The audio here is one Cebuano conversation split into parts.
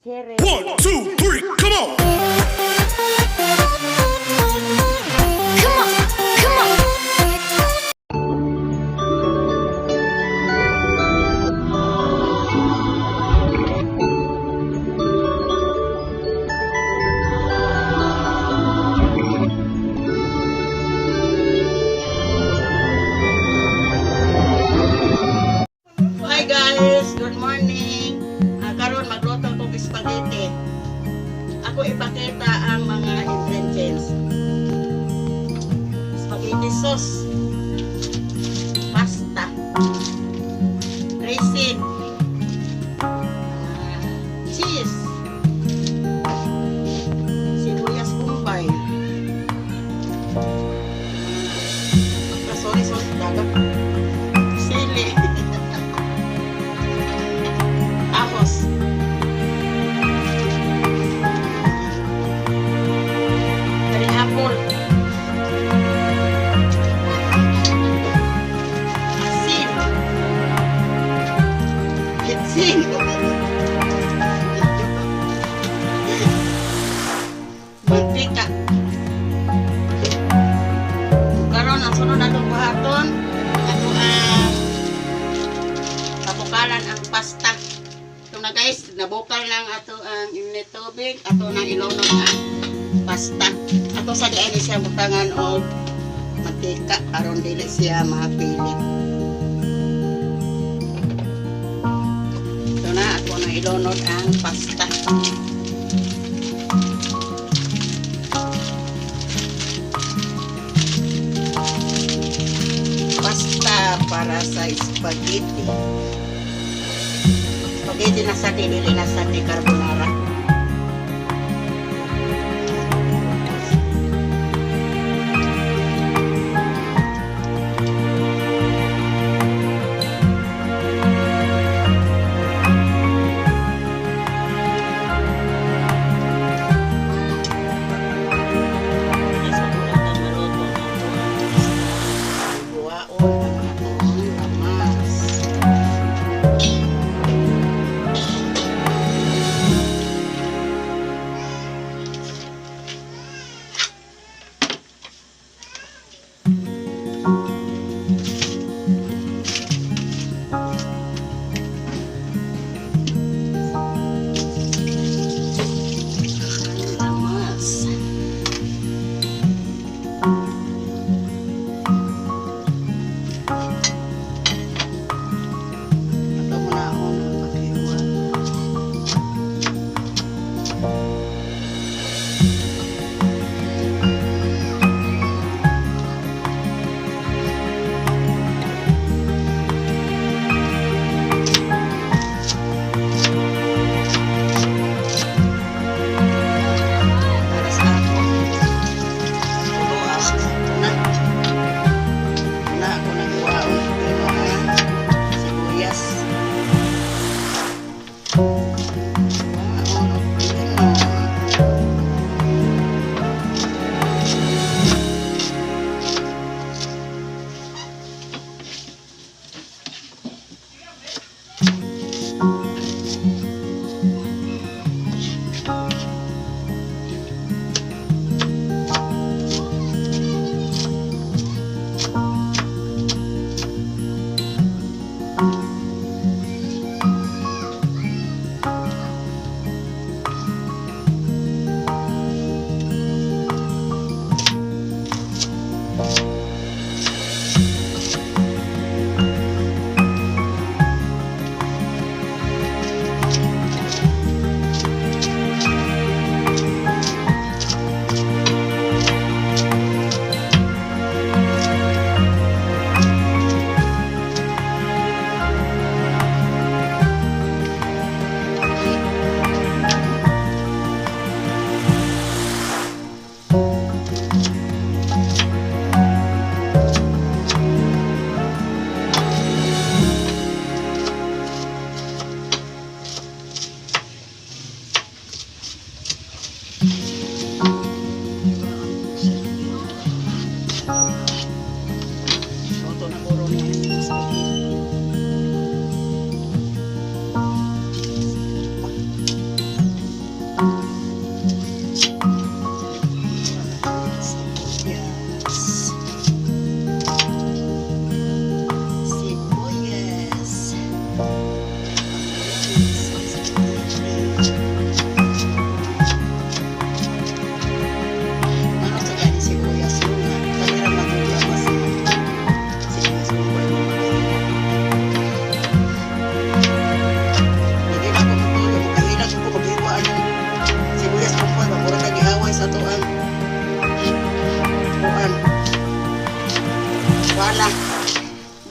Cherry. One, two, three, come on! Come on, come on. Hi guys, good morning. Karon magluto kog spaghetti. Ako ipakita ang mga ingredients. Spaghetti sauce, pasta, raisin, cheese, sibuyas bombay. Sorry, sorry, dagat. Sili. Ahos. Green apple. Asin. Bitsin. Mantika. Karon ang sunod natong buhaton, ato ang pabukalan ang pasta. Ito na guys, nabukal lang ato ang init tubig, ato nang ilunod ang pasta. Ato sa diay ni siya butangan og mantika aron dili siya mapilit. Ito na, ato nang ilunod ang pasta. Pasta para sa spaghetti. Spaghetti na sa dili na sa di carbonara. Buwaon ang atong lamas.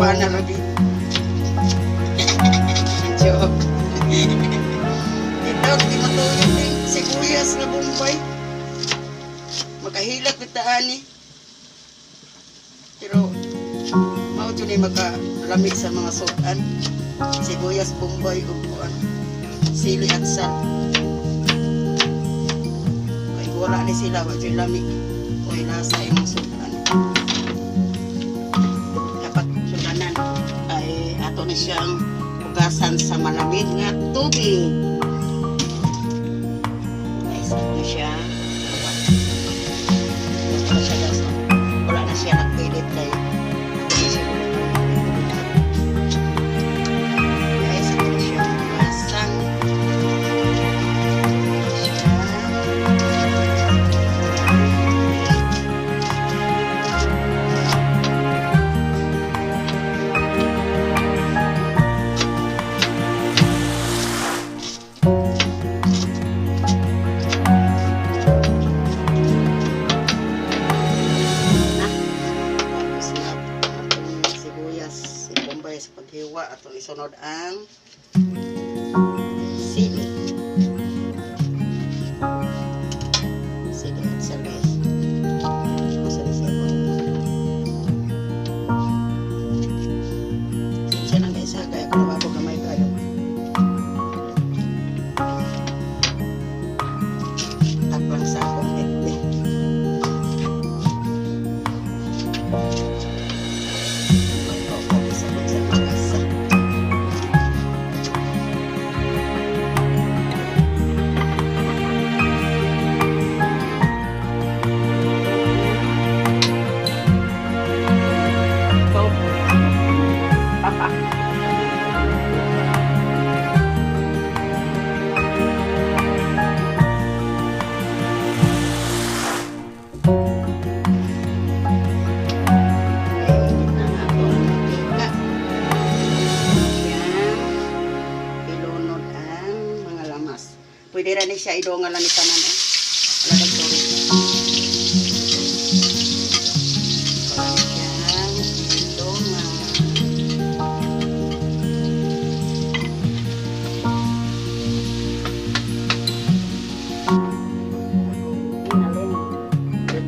Pana lagi. Joke. Ito, di matulog din. Sibuyas na Bombay. Makahilak bitaan ni. Pero, mao jud ni makalamig sa mga sudan. Sibuyas, Bombay, ug kuan. Sili at sal. Kay wala ni sila, wa jud lami. Oy, lasa imong sudan. Dapat sudanan ay ato ni siyang hugasan sa malamig nga tubig. Guys, ato na siya. Wala siya, guys. Wala na siya nagpilit kay ato na siya guys, ato na siya hugasan. Siya. Na. Tapos na atong sibuyas, si Bombay sa paghiwa, atong isunod ang sili. Sili at sal, guys. Masa na siya po. Siya lang, guys, ha, kaya kung nababo gamay kayo. Tak lang sa akong FB. Opo, sa sa pag-asa. Init na nga ako ang mantika. Yan. Ilunod ang mga lamas. Pwede rin ni siya idongan lang ni tanan eh. Wala kang sorry. Wala na siyang idongan. Inalin. Bread.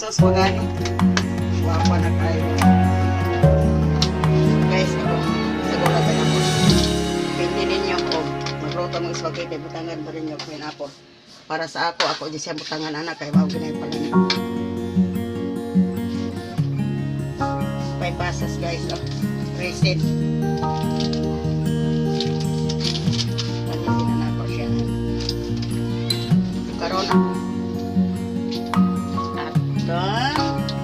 Sos wagani. Wapa na kayo. Guys, ako sa gula ka ako. Pindi ninyo ko magluto ng spaghetti, butangan ba ninyo pineapple. Para sa ako, ako di siya butangan anak kay mao ginay pala ni. 5 pasas, guys, oh. Resin. Ganyan din na ako siya. Karon atong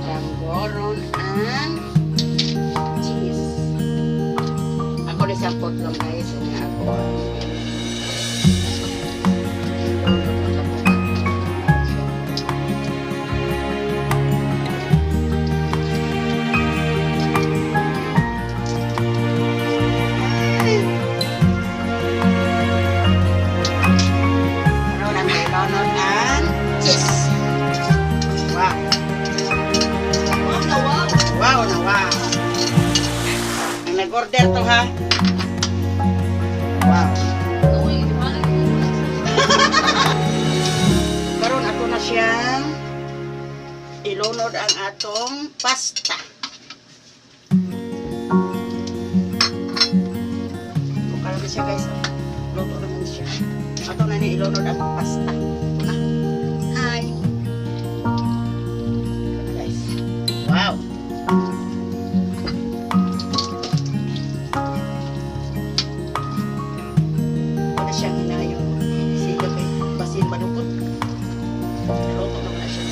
ranggoron ang cheese. Ako ni siyang putlong, guys. Unya ako ang Karon ang ilonod ang cheese. Wow. Wow na wow. Wow na wow. Ang nag-order to ha. Wow. Uy, di ba? Karon ako na siyang ilunod ang atong pasta. Kung na siya, guys. Luto naman siya. Ato na ni ilunod ang pasta. Ito na. Hi. Ito na, guys. Wow. Wala siyang hinayon. Sige kay basin malukot. Luto naman na siya.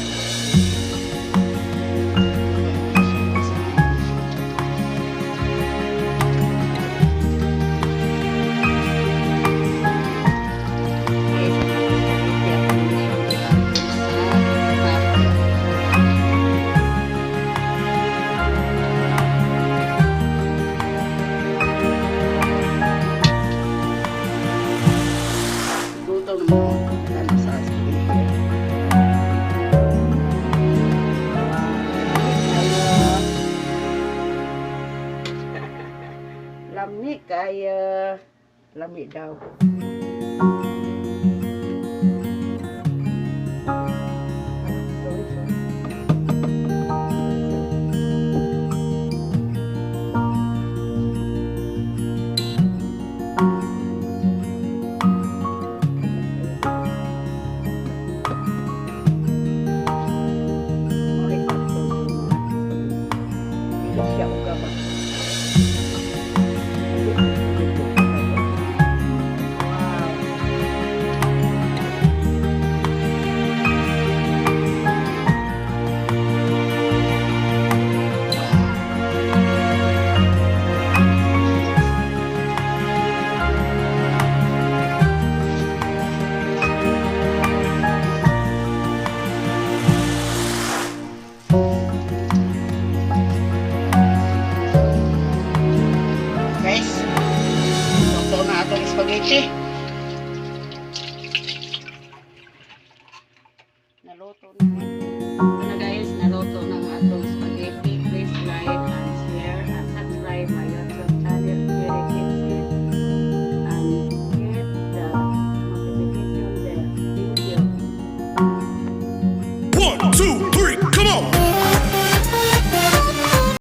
Lami kaya. Lami daw. Sorry, sorry. Okay, sakto yung mga dili siya uga ba? Wow. Guys, luto na atong spaghetti. Naluto na.